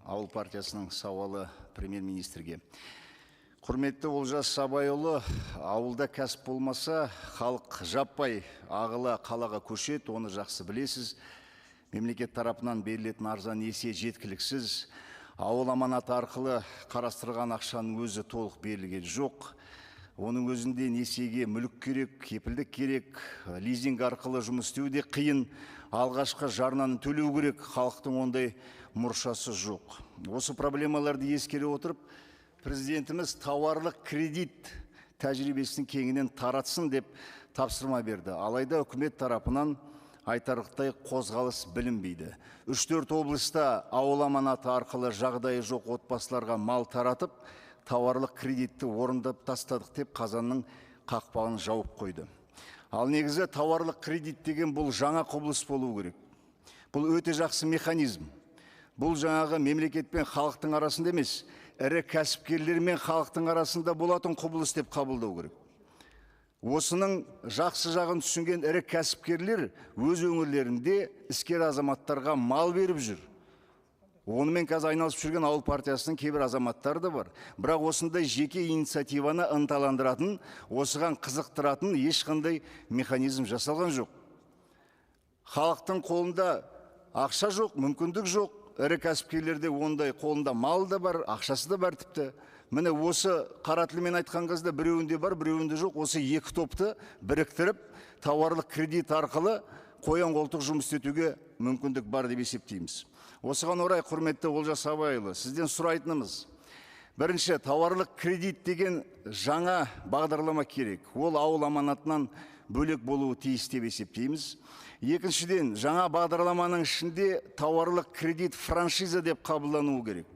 Ауыл партиясының сауалы премьер-министрге. Құрметті Олжас Абайұлы, ауылда кәсіп болмаса, халық жаппай ағыла қалаға көшеді, оны жақсы білесіз. Мемлекет тарапынан берілетін арзан несие жеткіліксіз. Ауыл аманаты арқылы қарастырған ақшаның өзі толық берілген жоқ. Оның өзінде несиеге мүлік керек, кепілдік керек, лизинг арқылы жұмыс істеу де қиын. Алғашқы жарнаны төлеу керек, халықтың ондай мұршасы жоқ. Осы проблемаларды ескере отырып, президентіміз тауарлық кредит тәжірибесін кеңінен таратсын деп тапсырма берді. Алайда үкімет тарапынан айтарлықтай қозғалыс білінбейді. 3-4 облыста ауыл аманаты арқылы жағдайы жоқ отбасыларға мал таратып, тауарлық кредитті орындап тастадық деп қазанның қақпағын жауып қойды. Ал негізі тауарлық кредит деген бұл жаңа құбылыс болу керек. Бұл өте жақсы механизм. Бұл жаңағы мемлекет пен халықтың арасында емес, ірі кәсіпкерлер мен халықтың арасында болатын құбылыс деп қабылдау керек. Осының жақсы жағын түсінген ірі кәсіпкерлер өз өңірлерінде іскер азаматтарға мал беріп жүр. Онымен қазір айналысып жүрген Ауыл партиясының кейбір азаматтары да бар. Бірақ осындай жеке инициативаны ынталандыратын, осыған қызықтыратын ешқандай механизм жасалған жоқ. Халықтың қолында ақша жоқ, мүмкіндік жоқ. Ірі кәсіпкерлерде ондай қолында мал да бар, ақшасы да бар тіпті. Міне осы қара тілмен айтқан кезде біреуінде бар, біреуінде жоқ. Осы екі топты біріктіріп, тауарлық кредит арқылы қоян қолтық жұмыс істетуге мүмкіндік бар деп есептейміз. Осыған орай, құрметті Олжас Абайұлы, сізден сұрайтынымыз, бірінші, тауарлық кредит деген жаңа бағдарлама керек. Ол ауыл аманатынан бөлек болуы тиіс деп есептейміз. Екіншіден, жаңа бағдарламаның ішінде тауарлық кредит франшиза деп қабылдануы керек.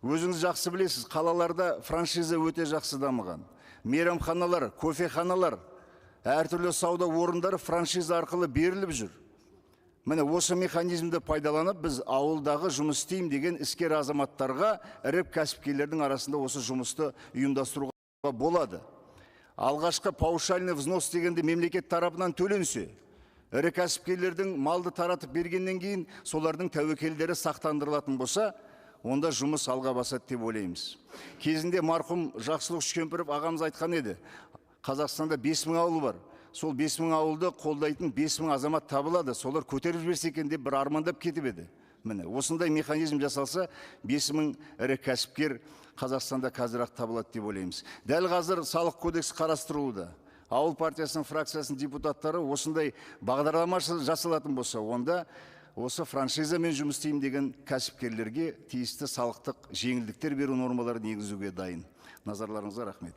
Өзіңіз жақсы білесіз, қалаларда франшиза өте жақсы дамыған. Мейрамханалар, кофеханалар, әртүрлі сауда орындары франшиза арқылы беріліп жүр. Міне осы механизмді пайдаланып, біз ауылдағы жұмыс істеймін деген іскер азаматтарға, ірі кәсіпкерлердің арасында осы жұмысты ұйымдастыруға болады. Алғашқы паушальный взнос дегенде мемлекет тарапынан төленсе, ірі кәсіпкерлердің малды таратып бергеннен кейін солардың тәуекелдері сақтандырылатын болса, онда жұмыс алға басады деп ойлаймыз. Кезінде марқұм Жақсылық Үшкемпіров ағамыз айтқан еді, Қазақстанда 5000 ауыл бар. Сол 5000 ауылды қолдайтын 5000 азамат табылады, солар көтеріп жіберсе екен деп бір армандап кетіп еді. Міне, осындай механизм жасалса, 5000 ірі кәсіпкер Қазақстанда қазір-ақ табылады деп ойлаймыз. Дәл қазір салық кодексі қарастырылуда. Ауыл партиясының фракциясының депутаттары осындай бағдарлама жасалатын болса, онда осы франшизамен жұмыс істеймін деген кәсіпкерлерге тиісті салықтық жеңілдіктер беру нормаларын енгізуге дайын. Назарларыңызға рахмет.